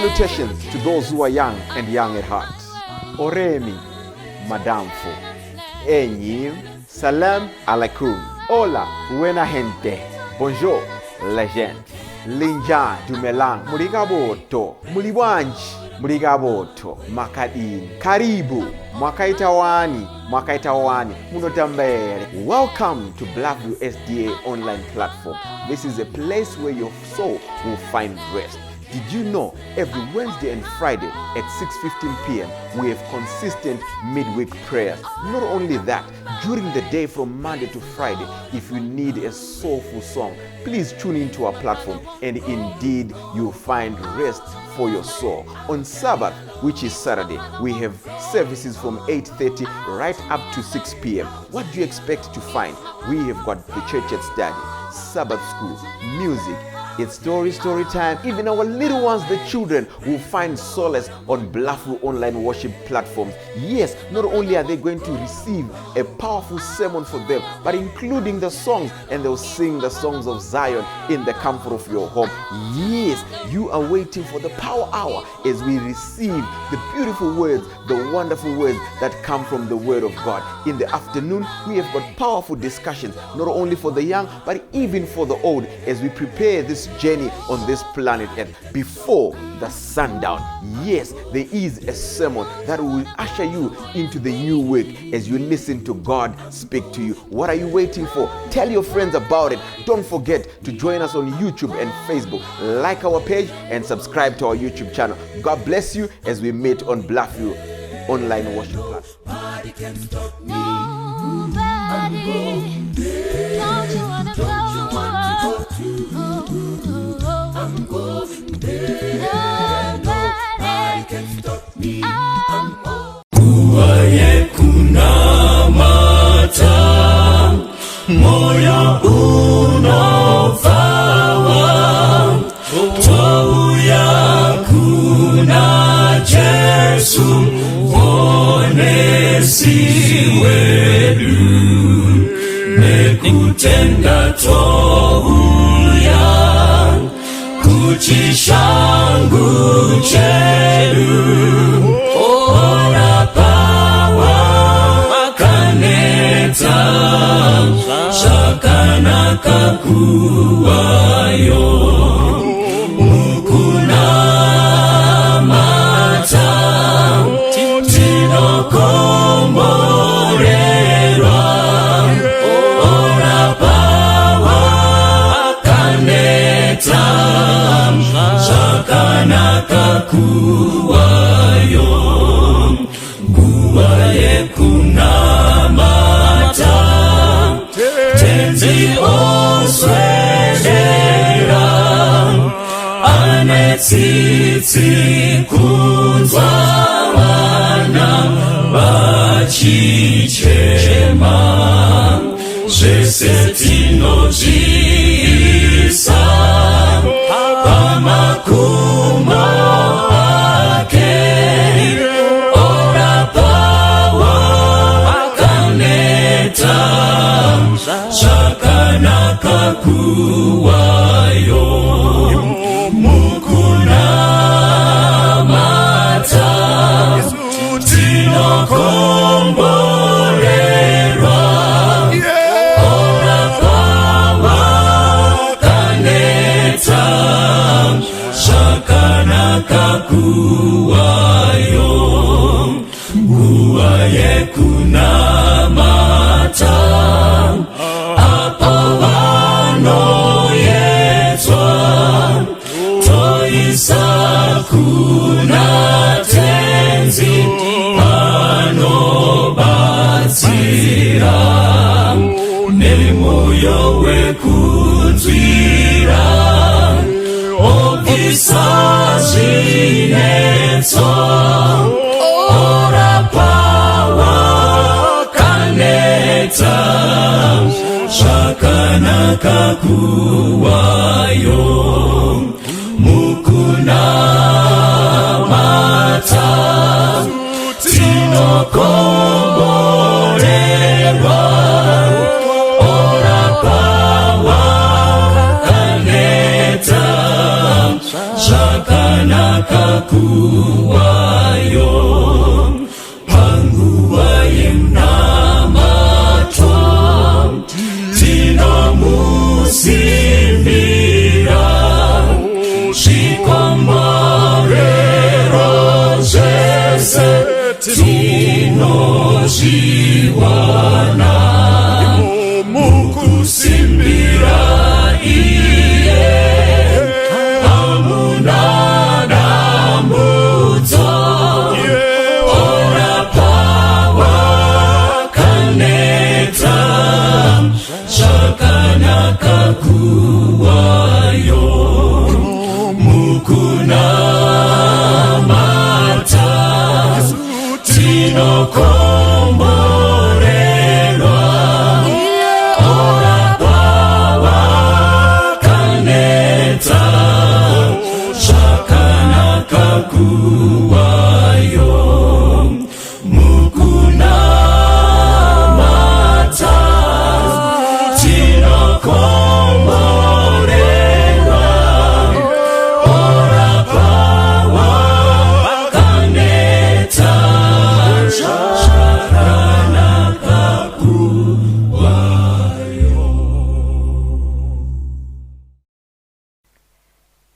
Salutations to those who are young and young at heart. Oremi, Madamfo, Enyi, Salam alaikum. Hola, buena gente. Bonjour, legend. Linja, Dumelang, Muli kabotu, Muli bwanji, Muli kabotu, Makadini, Karibu, Mwakaita wani, Mwakaita wani, Munotamba here. Welcome to Bluffview SDA online platform. This is a place where your soul will find rest. Did you know every Wednesday and Friday at 6:15 p.m. we have consistent midweek prayers? Not only that, during the day from Monday to Friday, if you need a soulful song, please tune into our platform and indeed you'll find rest for your soul. On Sabbath, which is Saturday, we have services from 8:30 right up to 6 p.m. What do you expect to find? We have got the church at study, Sabbath school, music. It's story time. Even our little ones, the children, will find solace on Bluffview online worship platforms. Yes, not only are they going to receive a powerful sermon for them, but including the songs, and they'll sing the songs of Zion in the comfort of your home. Yes, you are waiting for the power hour as we receive the beautiful words, the wonderful words that come from the Word of God. In the afternoon, we have got powerful discussions, not only for the young, but even for the old, as we prepare this journey on this planet Earth before the sundown. Yes, there is a sermon that will usher you into the new week as you listen to God speak to you. What are you waiting for? Tell your friends about it. Don't forget to join us on YouTube and Facebook. Like our page and subscribe to our YouTube channel. God bless you as we meet on Bluffview online worship platform. Nobody. Don't you wanna go? Oh, I'm going there. Nobody can stop me. I'm Nguva yekunamata moyo unofara touya kuna Jesu Muponesi wedu nekutenda touya kuchishangu chedu orapa wakaneta zvakanaka kuvayo mukunamata tinokomborerwa orapa wakaneta zvakanaka kuvayo nguva yekunamata Tenzi oswedera ane tsitsi kunzwa vana vachichema zvese tinozviisa pamakumbo ake orapa wakaneta zvakanaka kuvayo mukunamata tinokomborerwa orapa wakaneta zvakanaka kuvayo nguva yekunamata apo vanoyedzwa toisa kuna Tenzi anobatsira nemoyo wekunzwira obvisa zvinetso orapa wakaneta zvakanaka kuvayo mukunamata tinokomborerwa orapa wakaneta zvakanaka. Zvakanaka kuwayo panguva yemunamato. Tinomusimbira zvikomborero zvese tinozviwana mukusimbira iye. Hamuna dambudzo. Orapa wakaneta. Zvakanaka kuwayo mukunamata. Tinokomborerwa. Orapa wakaneta. Zvakanaka kuwayo mukunamata. Tinokomborerwa. Orapa wakaneta. Zvakanaka kuwayo.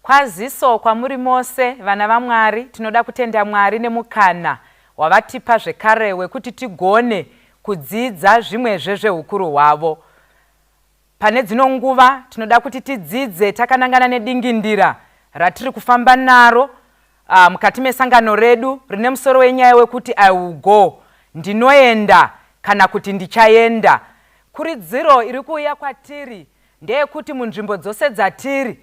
Kwaziso kwamuri mose, vana vaMwari. Tinoda kutenda Mwari nemukana wavatipa zvekare wekuti tigone kudzidza zvimwezve zveukuru hwavo. Pane dzino nguva tinoda kuti tidzidze takanangana nedingindira ratiri kufamba naro mukati mesangano redu, rine musoro wenyaya wekuti "I will go", ndinoenda kana kuti ndichaenda. Kuridziro iri kuuya kwatiri ndeyekuti munzvimbo dzose dzatiri,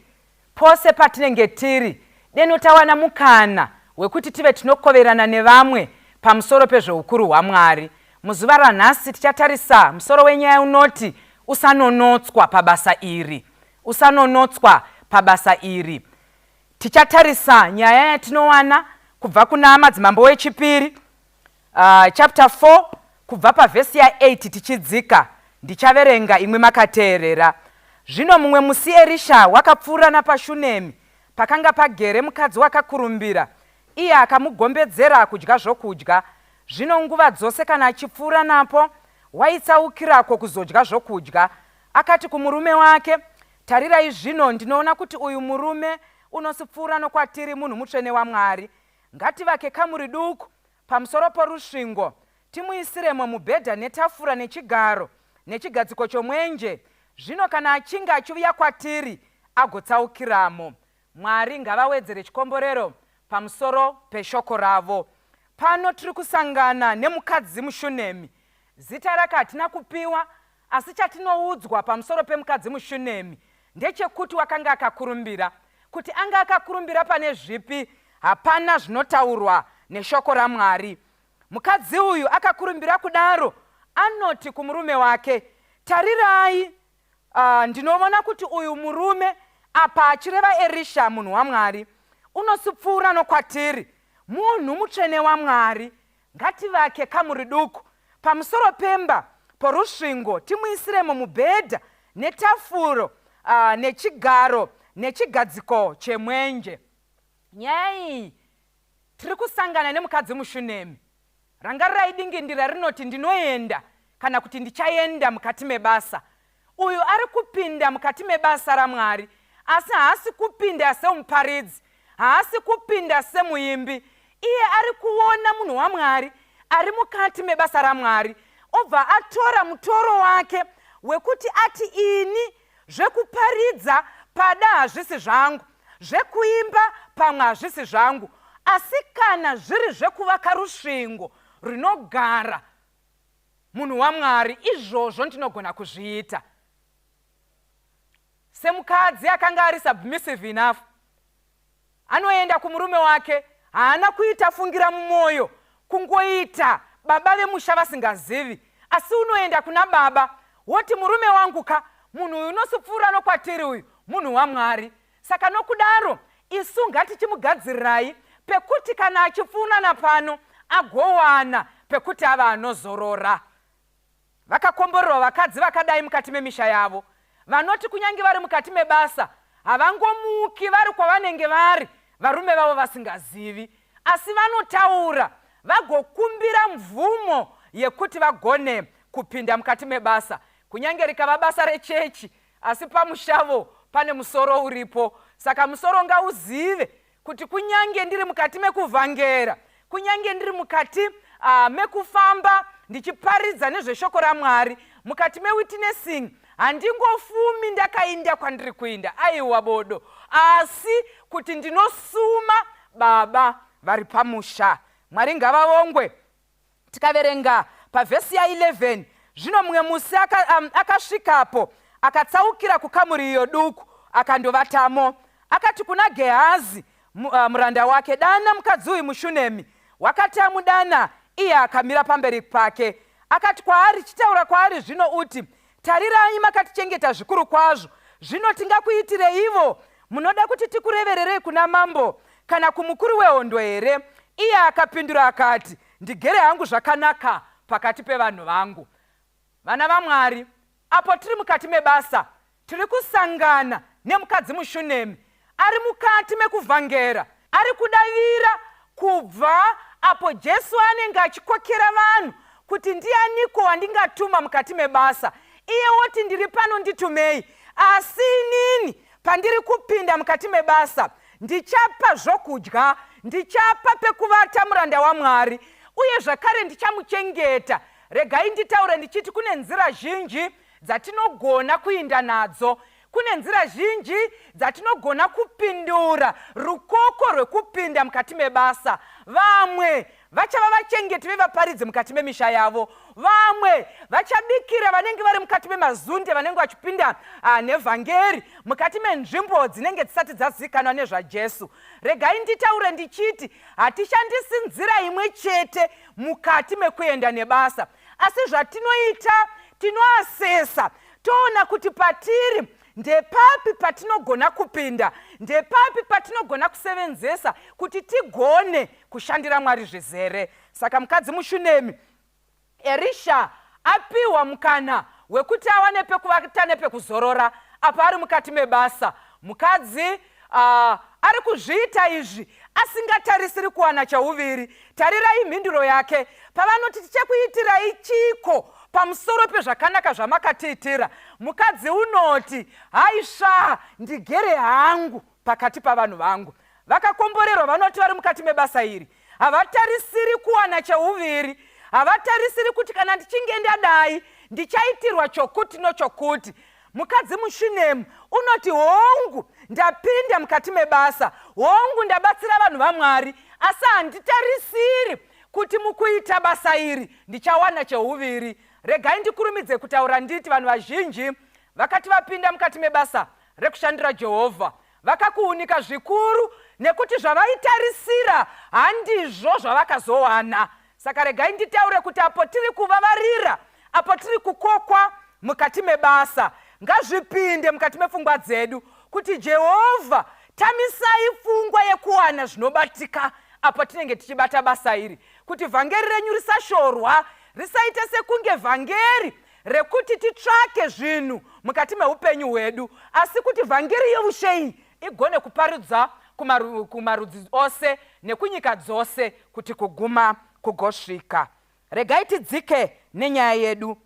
pose patinenge tiri, deno tawana mukana wekuti tive tinokoverana nevamwe pamusoro pezveukuru hwaMwari. Muzuva ranhasi tichatarisa musoro wenyaya unoti "Usanonotswa pabasa iri". Usanonotswa pabasa iri. Tichatarisa nyaya yatinowana kubva kuna Madzimambo wechipiri, chapter 4, kubva pavhesi ya8 tichidzika. Ndichaverenga, imwe makateerera. Zvino mumwe musi Erisha wakapfuura napaShunemi, pakanga pagere mukadzi wakakurumbira. Iye akamugombedzera kudya zvokudya. Zvino nguva dzose kana achipfuura napo, waitsaukirako kuzodya zvokudya. Akati kumurume wake, "Tarirai zvino, ndinoona kuti uyu murume unosipfuura nokwatiri munhu mutsvene waMwari. Ngativake kamuri duku pamusoro porusvingo, timuisiremo mubhedha netafura nechigaro nechigadziko chomwenje. Zvino kana achinge achiuya kwatiri, agotsaukiramo." Mwari ngavawedzere chikomborero pamusoro peshoko ravo. Pano tiri kusangana nemukadzi muShunemi. Zita rake hatina kupiwa, asi chatinoudzwa pamusoro pemukadzi muShunemi ndechekuti wakanga akakurumbira. Kuti anga akakurumbira pane zvipi, hapana zvinotaurwa neshoko raMwari. Mukadzi uyu akakurumbira kudaro anoti kumurume wake, "Tarirai, ndinoona kuti uyu murume," apa achireva Erisha munhu waMwari, "unosipfuura nokwatiri munhu mutsvene waMwari. Ngativake kamuri duku pamusoro pemba porusvingo, timuisiremo mubhedha netafuro nechigaro nechigadziko chemwenje." Nyaya iyi, tiri kusangana nemukadzi muShunemi. Rangarirai, dingindira rinoti ndinoenda kana kuti ndichaenda mukati mebasa. Uyu ari kupinda mukati mebasa raMwari, asi haasi kupinda semuparidzi, haasi kupinda semuimbi. Iye ari kuona munhu waMwari ari mukati mebasa raMwari, obva atora mutoro wake wekuti ati, "Ini zvekuparidza pada hazvisi zvangu, zvekuimba pamwe hazvisi zvangu, asi kana zviri zvekuvaka rusvingo rinogara munhu waMwari, izvozvo ndinogona kuzviita." Semukadzi akanga ari submissive enough, anoenda kumurume wake. Haana kuita fungira mumwoyo, kungoita baba vemusha vasingazivi, asi unoenda kuna baba woti, "Murume wangu ka, munhu uyu unosipfuura nokwatiri uyu munhu waMwari. Saka nokudaro isu ngatichimugadzirirai pekuti kana achipfuura napano agowana pekuti ava anozorora." Vakakomborerwa vakadzi vakadai mukati memisha yavo, vanoti kunyange vari mukati mebasa havangomuki vari kwavanenge vari. varume vavo vasingazivi, asi vanotaura vagokumbira mvumo yekuti vagone kupinda mukati mebasa, kunyange rikava basa rechechi, asi pamushavo pane musoro uripo. Saka musoro ngauzive kuti kunyange ndiri mukati mekuvhangera, kunyange ndiri mukati mekufamba ndichiparidza nezveshoko raMwari, mukati mewitnessing, handingofumi ndakainda kwandiri kuinda, aiwa bodo, asi kuti ndinosuma baba vari pamusha. Mwari ngavavongwe. Tikaverenga pavhesi ya11, zvino mumwe musi akasvikapo, akatsaukira kukamuri iyo duku, akandovatamo. Akati kuna Gehazi muranda wake, "Dana mukadzi uyu muShunemi." Wakati amudana, iye akamira pamberi pake. Akati kwaari, "Chitaura kwaari zvino uti, 'Tarirai, makatichengeta zvikuru kwazvo. Zvino tingakuitireivo? Munoda kuti tikurevererei kuna mambo kana kumukuru wehondo here?" Iye akapindura akati, "Ndigere hangu zvakanaka pakati pevanhu vangu." Vana vaMwari, apo tiri mukati mebasa, tiri kusangana nemukadzi muShunemi ari mukati mekuvhangera, ari kudavira kubva apo Jesu anenge achikokera vanhu kuti, "Ndianiko wandingatuma mukati mebasa?" Iye woti, "Ndiri pano, nditumei. Asi inini pandiri kupinda mukati mebasa, ndichapa zvokudya, ndichapa pekuvata muranda waMwari, uye zvakare ndichamuchengeta." Regai nditaure ndichiti kune nzira zhinji dzatinogona kuinda nadzo, kune nzira zhinji dzatinogona kupindura rukoko rwekupinda mukati mebasa. Vamwe vachava vachengeti vevaparidzi mukati memisha yavo, vamwe vachabikira vanenge vari mukati memazunde, vanenge vachipinda nevhangeri mukati menzvimbo dzinenge dzisati dzazivikanwa nezvaJesu. Regai nditaure ndichiti hatishandisi nzira imwe chete mukati mekuenda nebasa, asi zvatinoita, tinoasesa toona kuti patiri ndepapi patinogona kupinda, ndepapi patinogona kusevenzesa kuti tigone kushandira Mwari zvizere. Saka mukadzi muShunemi, Erisha apiwa mukana wekuti awane pekuvata nepekuzorora apo ari mukati mebasa. Mukadzi ari kuzviita izvi asingatarisiri kuwana chouviri. Tarirai mhinduro yake pavanoti, "Tichakuitirai chiko pamusoro pezvakanaka zvamakatiitira?" Mukadzi unoti, "Haisva, ndigere hangu pakati pavanhu vangu." Vakakomborerwa vanoti vari mukati mebasa iri havatarisiri kuwana cheuviri, havatarisiri kuti kana ndichinge ndadai ndichaitirwa chokuti nochokuti. Mukadzi muShunemu unoti, "Hongu, ndapinda mukati mebasa, hongu, ndabatsira vanhu vaMwari, asi handitarisiri kuti mukuita basa iri ndichawana cheuviri." Regai ndikurumidze kutaura nditi vanhu vazhinji vakati vapinda mukati mebasa rekushandira Jehovha vakakuunika zvikuru nekuti zvavaitarisira handizvo zvavakazowana. Saka regai nditaure kuti apo tiri kuvavarira, apo tiri kukokwa mukati mebasa, ngazvipinde mukati mepfungwa dzedu kuti Jehovha, tamisai pfungwa yekuwana zvinobatika apo tinenge tichibata basa iri, kuti vhangeri renyu risashorwa, risaite sekunge vhangeri rekuti titsvake zvinhu mukati meupenyu hwedu, asi kuti vhangeri yeushe iyi igone kuparidza kumarudzi ose nekunyika dzose kuti kuguma kugosvika. Regai tidzike nenyaya yedu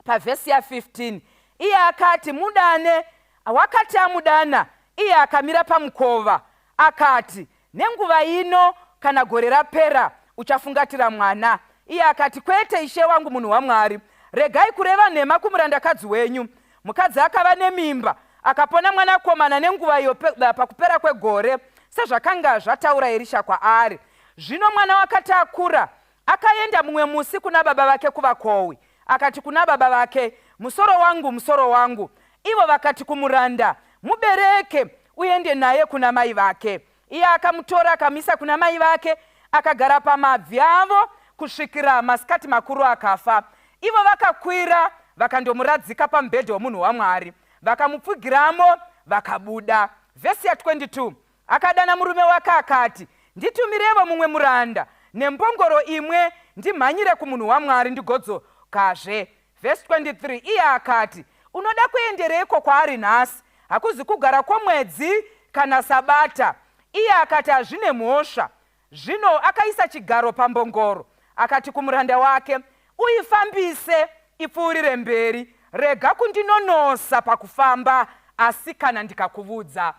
pavhesi ya15. Iye akati, "Mudane." Wakati amudana, iye akamira pamukova. Akati, "Nenguva ino kana gore rapera uchafungatira mwana." Iye akati, "Kwete, ishe wangu, munhu waMwari, regai kureva nhema kumurandakadzi wenyu." Mukadzi akava nemimba, akapona mwanakomana nenguva iyo pakupera kwegore, sezvakanga zvataura Erisha kwaari. Zvino mwana wakati akura, akaenda mumwe musi kuna baba vake kuvakohwi. Akati kuna baba vake, "Musoro wangu, musoro wangu!" Ivo vakati kumuranda, "Mubereke uende naye kuna mai vake." Iye akamutora, akamuisa kuna mai vake, akagara pamabvi avo kusvikira masikati makuru, akafa. Ivo vakakwira vakandomuradzika pamubhedha womunhu waMwari, vakamupfugiramo, vakabuda. Vhesi ya22, akadana murume wake akati, "Nditumirevo mumwe muranda nembongoro imwe, ndimhanyire kumunhu waMwari ndigodzokazve." Vhesi 23, iye akati, "Unoda kuendereiko kwaari nhasi? Hakuzi kugara kwomwedzi kana sabata." Iye akati, Hazvine mhosva. Zvino akaisa chigaro pambongoro, akati kumuranda wake, Uifambise ipfuurire mberi, rega kundinonosa pakufamba, asi kana ndikakuvudza.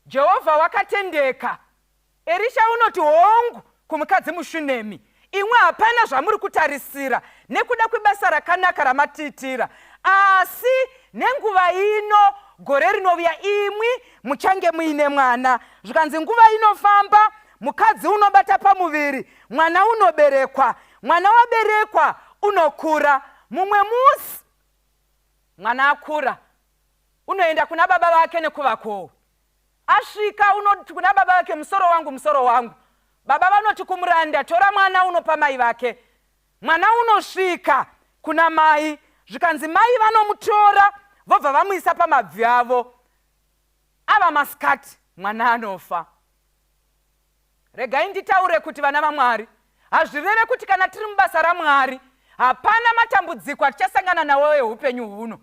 Jehovha wakatendeka. Erisha unoti, Hongu, kumukadzi muShunemi, imwi hapana zvamuri kutarisira nekuda kwebasa rakanaka ramatiitira, asi nenguva ino gore rinovuya imwi muchange muine mwana. Zvikanzi nguva inofamba, mukadzi unobata pamuviri, mwana unoberekwa, mwana waberekwa unokura. Mumwe musi mwana akura unoenda kuna baba vake nekuvakowe. Asvika unoti kuna baba vake, musoro wangu, musoro wangu. Baba vanoti kumuranda, tora mwana unopa mai vake. Mwana unosvika kuna mai, zvikanzi mai vanomutora vobva vamuisa pamabvi avo. Ava masikati mwana anofa. Regai nditaure kuti vana vaMwari, hazvireve kuti kana tiri mubasa raMwari hapana matambudziko atichasangana nawo ehupenyu huno.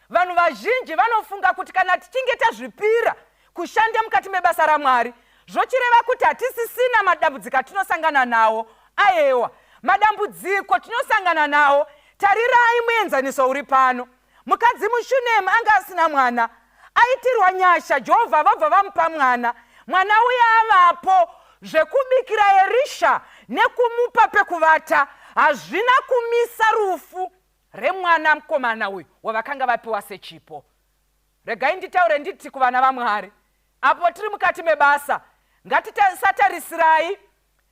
Vanhu vazhinji vanofunga kuti kana tichinge tazvipira kushanda mukati mebasa raMwari, zvochireva kuti hatisisina madambudziko atinosangana nawo. Aewa, madambudziko tinosangana nawo. Tarirai muenzaniso uri pano. Mukadzi muShunemi anga asina mwana. Aitirwa nyasha, Jehovha vabva vamupa mwana. Mwana uya avapo, zvekubikira Erisha nekumupa pekuvata hazvina kumisa rufu remwana mukomana uyu wavakanga vapiwa sechipo. Regai nditaure nditi kuvana vaMwari, apo tiri mukati mebasa, ngatisatarisirai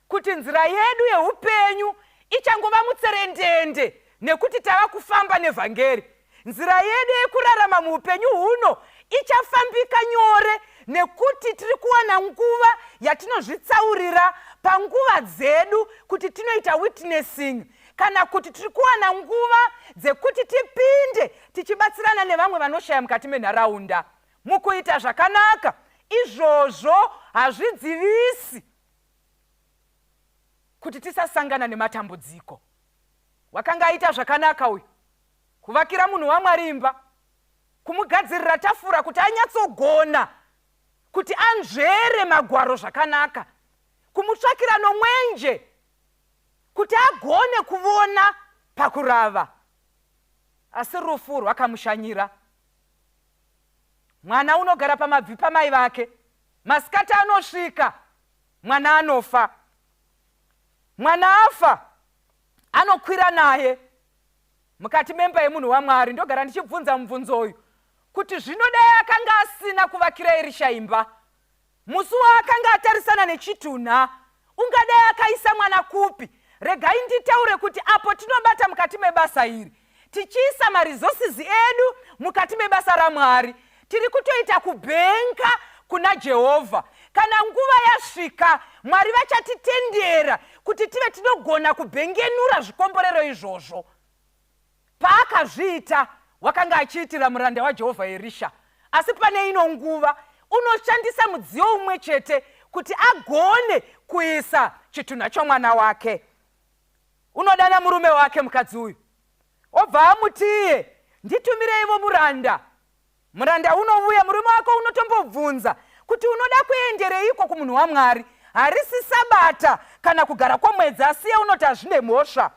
kuti nzira yedu yeupenyu ichangova mutserendende nekuti tava kufamba nevhangeri. Nzira yedu yekurarama muupenyu huno ichafambika nyore nekuti tiri kuwana nguva yatinozvitsaurira panguva dzedu kuti tinoita witnessing kana kuti tiri kuwana nguva dzekuti tipinde tichibatsirana nevamwe vanoshaya mukati menharaunda mukuita zvakanaka. Izvozvo hazvidzivisi kuti tisasangana nematambudziko. Wakanga aita zvakanaka uyu, kuvakira munhu waMwari imba, kumugadzirira tafura kuti anyatsogona kuti anzvere magwaro zvakanaka, kumutsvakira nomwenje kuti agone kuvona pakurava. Asi rufu rwakamushanyira. Mwana unogara pamabvi pamai vake. Masikati anosvika, mwana anofa. Mwana afa, anokwira naye mukati memba yemunhu waMwari. Ndogara ndichibvunza mubvunzo uyu kuti zvino dai akanga asina kuvakira Erisha imba, Musi waakanga atarisana nechitunha, ungadai akaisa mwana kupi? Regai nditaure kuti apo tinobata mukati mebasa iri, tichiisa maresources edu mukati mebasa raMwari, tiri kutoita kubhenka kuna Jehovha. Kana nguva yasvika, Mwari vachatitendera kuti tive tinogona kubhengenura zvikomborero izvozvo. Paakazviita, wakanga achiitira muranda waJehovha Erisha. Asi pane ino nguva, unoshandisa mudziyo umwe chete kuti agone kuisa chitunha chomwana wake. Unodana murume wake mukadzi uyu, obva amuti iye, Nditumireivo muranda. Muranda unovuya, murume wako unotombobvunza kuti unoda kuendereiko kumunhu waMwari. Harisi Sabata kana kugara kwomwedzi, asi iye unoti hazvine mhosva.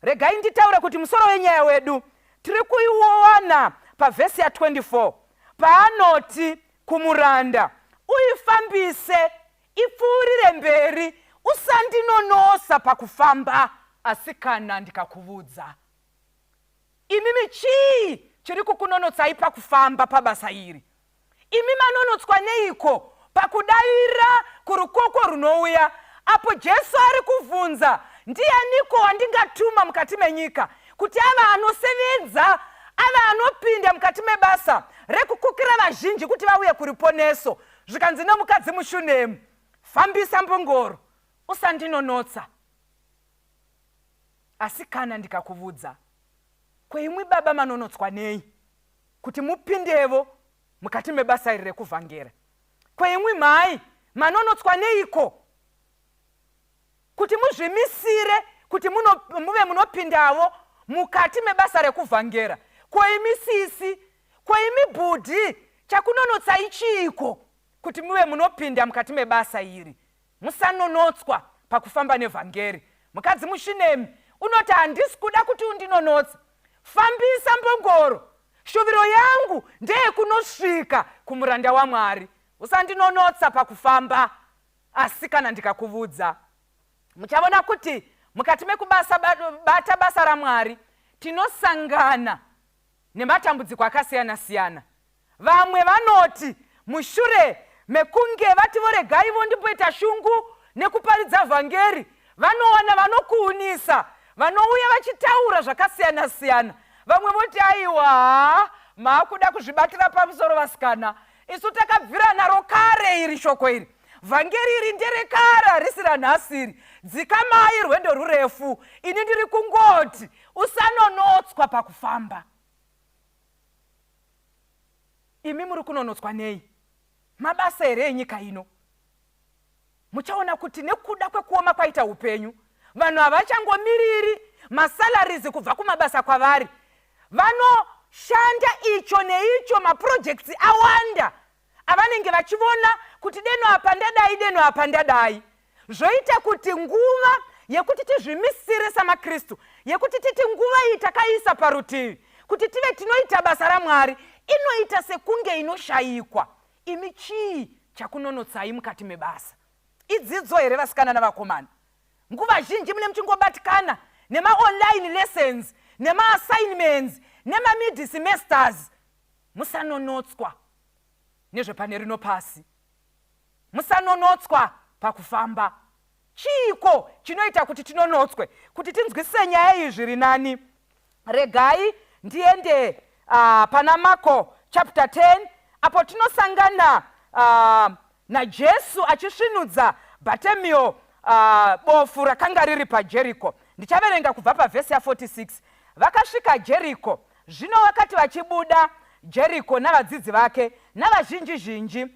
Regai nditaure kuti musoro wenyaya wedu tiri kuiwana pavhesi ya 24 paanoti kumuranda, Uifambise ipfuurire mberi, usandinonosa pakufamba, asi kana ndikakuvudza. Imimi chii chiri kukunonotsai pakufamba pabasa iri? Imi manonotswa neiko pakudaira kurukoko runouya? Apo Jesu ari kuvhunza, Ndianiko wandingatuma mukati menyika kuti ave anosevenza, ave anopinda mukati mebasa rekukokera vazhinji kuti vauye kuruponeso? Zvikanzi nomukadzi muShunemu, Fambisa mbongoro, usandinonotsa. Asi kana ndikakuvudza, kweimwi baba manonotswa nei kuti mupindevo mukati mebasa iri rekuvhangera? Kweimwi mhai manonotswa neiko kuti muzvimisire kuti muno, muve munopindavo mukati mebasa rekuvhangera? Kweimi sisi, kweimi bhudhi, chakunonotsai chiiko? Kuti muve munopinda mukati mebasa iri. Musanonotswa pakufamba nevhangeri. Mukadzi muShinemi unoti handisi kuda kuti undinonotse. Fambisa mbongoro. Shuviro yangu ndeyekunosvika kumuranda waMwari. Usandinonotsa pakufamba. Asi kana ndikakuvudza. Muchavona kuti mukati mekubasa bata basa raMwari tinosangana nematambudziko akasiyana siyana. Vamwe vanoti mushure mekunge vati voregai vondimboita shungu nekuparidza vhangeri, vanowana vanokuunisa vanouya vachitaura zvakasiyana siyana. Vamwe voti aiwa haa maakuda kuzvibatira pamusoro vasikana, isu takabvira naro kare iri shoko iri. Vhangeri iri nderekare harisi ranhasi iri. Dzikamai rwendo rurefu. Ini ndiri kungoti usanonotswa pakufamba. Imi muri kunonotswa nei? Mabasa here enyika ino? Muchaona kuti nekuda kwekuoma kwaita upenyu, vanhu havachangomiriri masalaries kubva kumabasa kwavari. Vanoshanda icho neicho, maprojects awanda avanenge vachivona kuti deno apa ndadai, deno apa ndadai. Zvoita kuti nguva yekuti tizvimisire samaKristu, yekuti titi nguva iyi takaiisa parutivi kuti tive tinoita basa raMwari, inoita sekunge inoshayikwa. Imi chii chakunonotsai mukati mebasa? Idzidzo here vasikana navakomana? Nguva zhinji mune muchingobatikana nemaonline lessons, nemaassignments, nemamid semesters. Musanonotswa nezvepane rino pasi. Musanonotswa pakufamba. Chiiko chinoita kuti tinonotswe? Kuti tinzwisise nyaya iyi zviri nani, regai ndiende pana Marko chapter 10 apo tinosangana naJesu achisvinudza Bhatemio bofu rakanga riri paJeriko. Ndichaverenga kubva pavhesi ya 46. Vakasvika Jeriko. Zvino vakati vachibuda Jeriko navadzidzi vake navazhinji zhinji,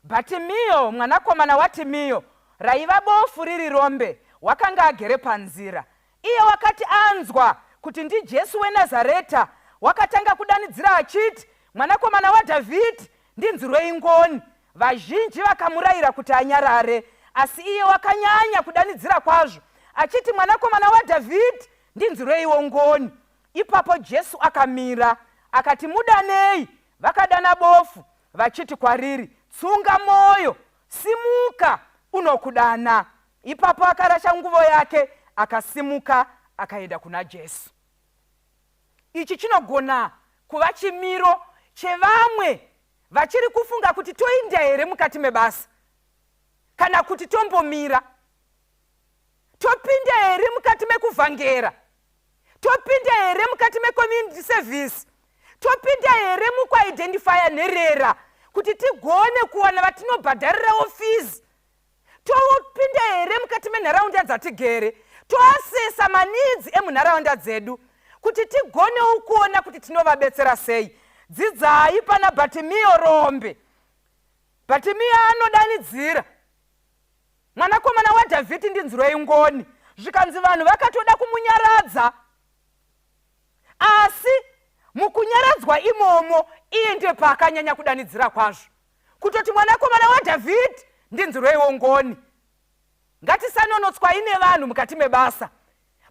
Bhatimiyo, mwanakomana waTimiyo, raiva bofu riri rombe, wakanga agere panzira. Iye wakati anzwa kuti ndiJesu weNazareta, wakatanga kudanidzira achiti, Mwanakomana waDhavhidhi, ndinzwirei ngoni. Vazhinji vakamurayira kuti anyarare, asi iye wakanyanya kudanidzira kwazvo, achiti, Mwanakomana waDhavhidhi, ndinzwireiwo ngoni. Ipapo Jesu akamira, akati, Mudanei. Vakadana bofu, vachiti kwariri, Tsunga mwoyo, simuka, unokudana. Ipapo akarasha nguvo yake, akasimuka, akaenda kuna Jesu. Ichi chinogona kuva chimiro chevamwe vachiri kufunga kuti toinda here mukati mebasa kana kuti tombomira. Topinda here mukati mekuvhangera? Topinda here mukati mecommunity service? Topinda here mukuidentifya nherera kuti tigone kuwana vatinobhadharirawo fees? Topinda here mukati menharaunda dzatigere toasesa maneeds emunharaunda dzedu kuti tigonewo kuona kuti tinovabetsera sei? Dzidzai pana Bhatimiyo rombe. Bhatimiyo anodanidzira, Mwanakomana waDhavhidhi, ndinzwirei ngoni. Zvikanzi vanhu vakatoda kumunyaradza, asi mukunyaradzwa imomo iye ndiye paakanyanya kudanidzira kwazvo kutoti, Mwanakomana waDhavhidhi, ndinzwireiwo ngoni. Ngatisanonotswai nevanhu mukati mebasa.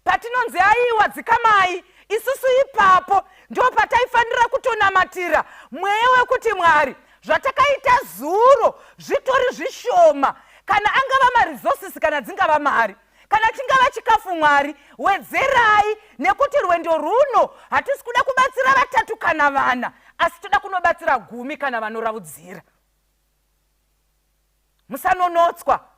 Patinonzi aiwa dzikamai, isusu ipapo ndo pataifanira kutonamatira mweya wekuti Mwari, zvatakaita zuro zvitori zvishoma, kana angava maresources, kana dzingava mari, kana chingava chikafu, Mwari wedzerai, nekuti rwendo rwuno hatisi kuda kubatsira vatatu kana vana, asi toda kunobatsira 10 kana vanoraudzira. Musanonotswa.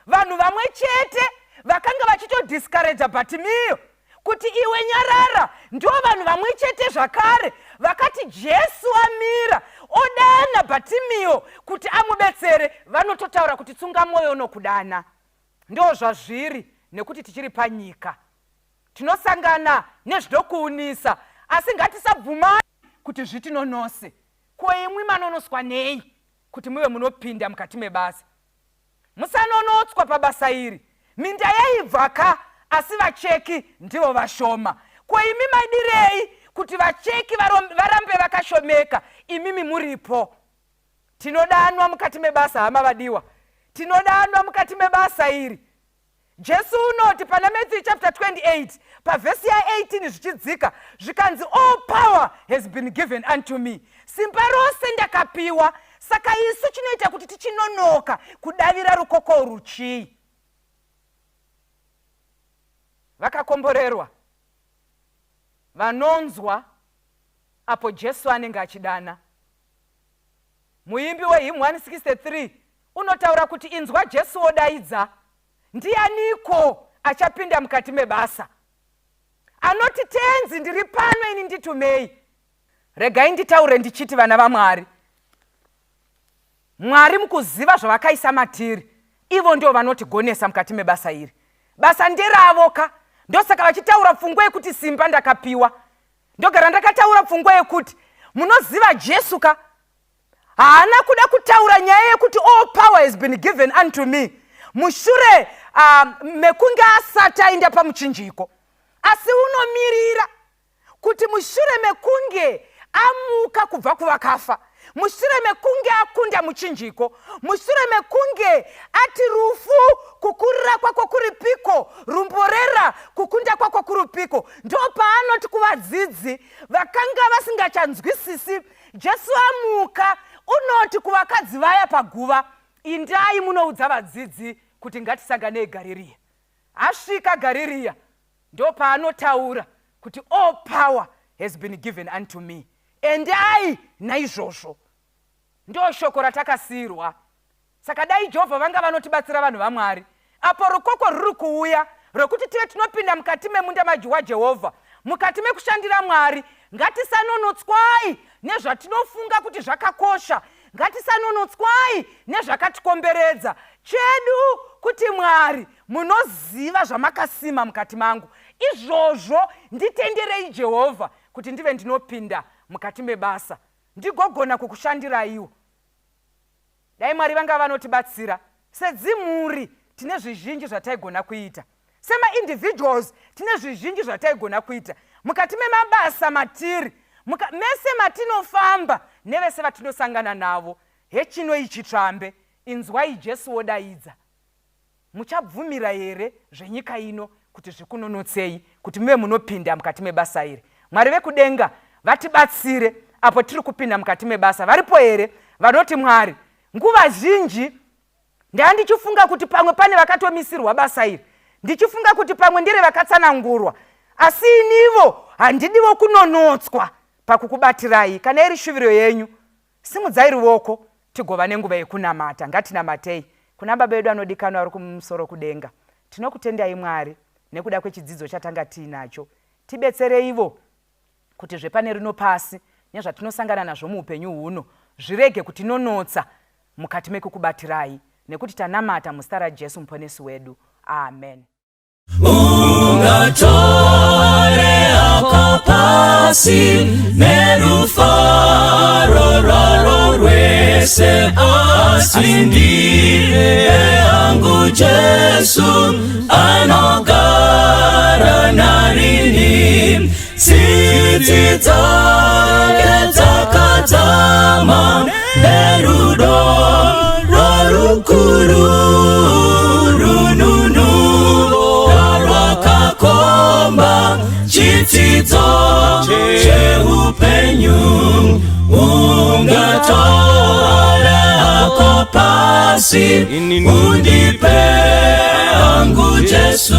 Vanhu vamwe chete vakanga vachitodiscouraja Bhatimiyo kuti iwe nyarara, ndo vanhu vamwe chete zvakare vakati Jesu amira odana Bhatimiyo kuti amubetsere, vanototaura kuti tsunga mwoyo nokudana. Ndo zvazviri nekuti tichiri panyika tinosangana nezvinokuunisa, asi ngatisabvumai kuti zvitinonose. Ko imwi manonoswa nei kuti muve munopinda mukati mebasa? Musanonotswa pabasa iri. Minda yaibva ka, asi vacheki ndivo vashoma. Ko imi maidirei kuti vacheki varambe vakashomeka imimi muripo? Tinodanwa mukati mebasa, hama vadiwa. Tinodanwa mukati mebasa iri. Jesu unoti pana Matthew chapter 28 pavhesi ya18 zvichidzika, zvikanzi, "All power has been given unto me." Simba rose ndakapiwa. Saka isu chinoita kuti tichinonoka kudavira rukoko ruchii? Vakakomborerwa vanonzwa apo Jesu anenge achidana. Muimbi wehymn 163 unotaura kuti, "Inzwa Jesu wodaidza, ndianiko achapinda mukati mebasa?" Anoti, "Tenzi, ndiri pano ini, nditumei." Regai nditaure ndichiti, vana vaMwari, Mwari mukuziva zvavakaisa matiri, ivo ndio vanotigonesa mukati mebasa iri. Basa nderavo ka. Ndosaka vachitaura pfungwa yekuti simba ndakapiwa. Ndogara ndakataura pfungwa yekuti, munoziva, Jesu ka haana kuda kutaura nyaya yekuti "All power has been given unto me" mushure mekunge asati aenda pamuchinjiko, asi unomirira kuti mushure mekunge amuka kubva kuvakafa, mushure mekunge akunda muchinjiko, mushure mekunge ati, "Rufu, kukurira kwako kuripiko? Rumborera, kukunda kwako kuripiko?" Ndo paanoti kuvadzidzi vakanga vasingachanzwisisi, Jesu amuka, unoti kuvakadzi vaya paguva, "Indai munoudza vadzidzi kuti ngatisanganei Gaririya." Asvika Gaririya, ndo paanotaura kuti, "All power has been given unto me, endai." Naizvozvo ndo shoko ratakasiyirwa. Saka dai Jehovha vanga vanotibatsira, vanhu vaMwari, apo rukoko rwuri kuuya rwekuti tive tinopinda mukati memunda waJehovha, mukati mekushandira Mwari. Ngatisanonotswai nezvatinofunga kuti zvakakosha, ngatisanonotswai nezvakatikomberedza. Chedu kuti, "Mwari, munoziva zvamakasima mukati mangu, izvozvo nditenderei Jehovha kuti ndive ndinopinda mukati mebasa, ndigogona kukushandiraiwo." Dai Mwari vanga vanotibatsira. Sedzimhuri tine zvizhinji zvataigona kuita, semaindividuals tine zvizhinji zvataigona kuita mukati memabasa matiri, mese matinofamba nevese vatinosangana navo. Hechino ichi tsvambe, inzwai Jesu wodaidza. Muchabvumira here zvenyika ino kuti zvikunonotsei kuti muve munopinda mukati mebasa iri? Mwari vekudenga vatibatsire apo tiri kupinda mukati mebasa. Varipo here vanoti, "Mwari, nguva zhinji ndaa ndichifunga kuti pamwe pane vakatomisirwa basa iri, ndichifunga kuti pamwe ndere vakatsanangurwa, asi inivo handidivo kunonotswa pakukubatirai"? Kana iri shuviro yenyu, simudzai ruoko tigova nenguva yekunamata. Ngatinamatei. Kuna Baba vedu anodikanwa vari kumusoro kudenga, tinokutendai Mwari nekuda kwechidzidzo chatanga tiinacho. Tibetsereivo kuti zvepane rino pasi nezvatinosangana nazvo muupenyu huno zvirege kutinonotsa mukati mekukubatirai, nekuti tanamata muzita raJesu Muponesi wedu, amen. Ungatore hako pasi nerufaro rwaro rwese, asi ndipe hangu Jesu anogara narini. Tsitsi dzake dzakadzama nerudo rwarukuru, rununuro rwakakomba chitsidzo cheupenyu. Ungatora hako pasi, undipe hangu Jesu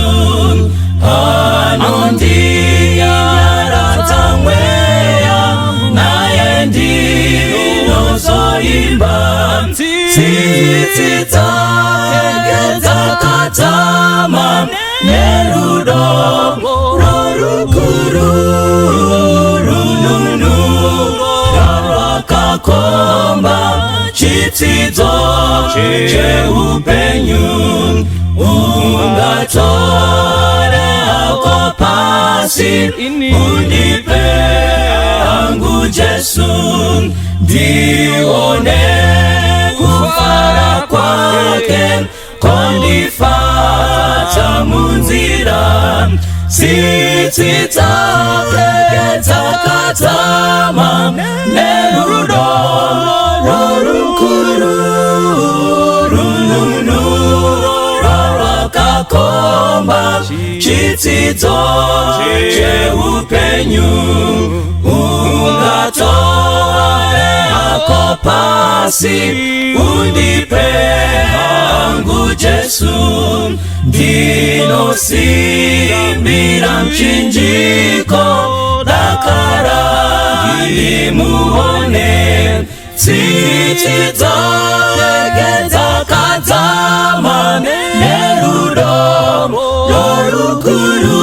anondinyaradza mweya, naye ndinozoimba. Tsitsi dzake dzakadzama nerudo rorukuru, rununuro rwakakomba chitsidzo cheupenyu. Ungatore hako pasi, undipe hangu Jesu, ndione kufara kwake kondifadza munzira. Tsitsi dzake dzakadzama nerudo rorukuru. Chitsidzo cheupenyu, ungatore hako pasi, undipe hangu Jesu. Ndinosimbira muchinjiko, dakara ndimuone. Tsitsi dzake dzakadzama nerudo rorukuru,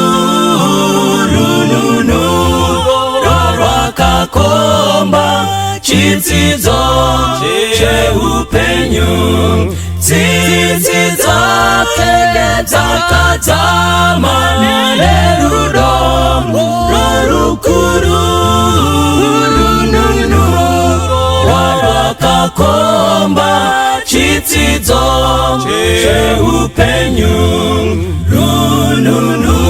rununuro rwakakomba, chitsidzo cheupenyu. Tsitsi dzake dzakadzama nerudo rorukuru, rununuro rwakakomba, chitsidzo cheupenyu. Rununuro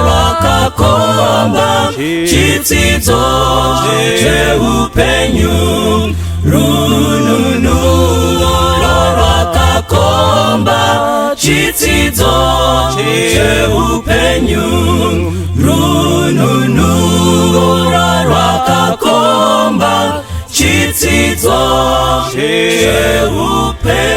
rwakakomba, chitsidzo cheupenyu. Rununuro rwakakomba, chitsidzo cheupenyu. Rununuro rwakakomba, chitsidzo cheupenyu.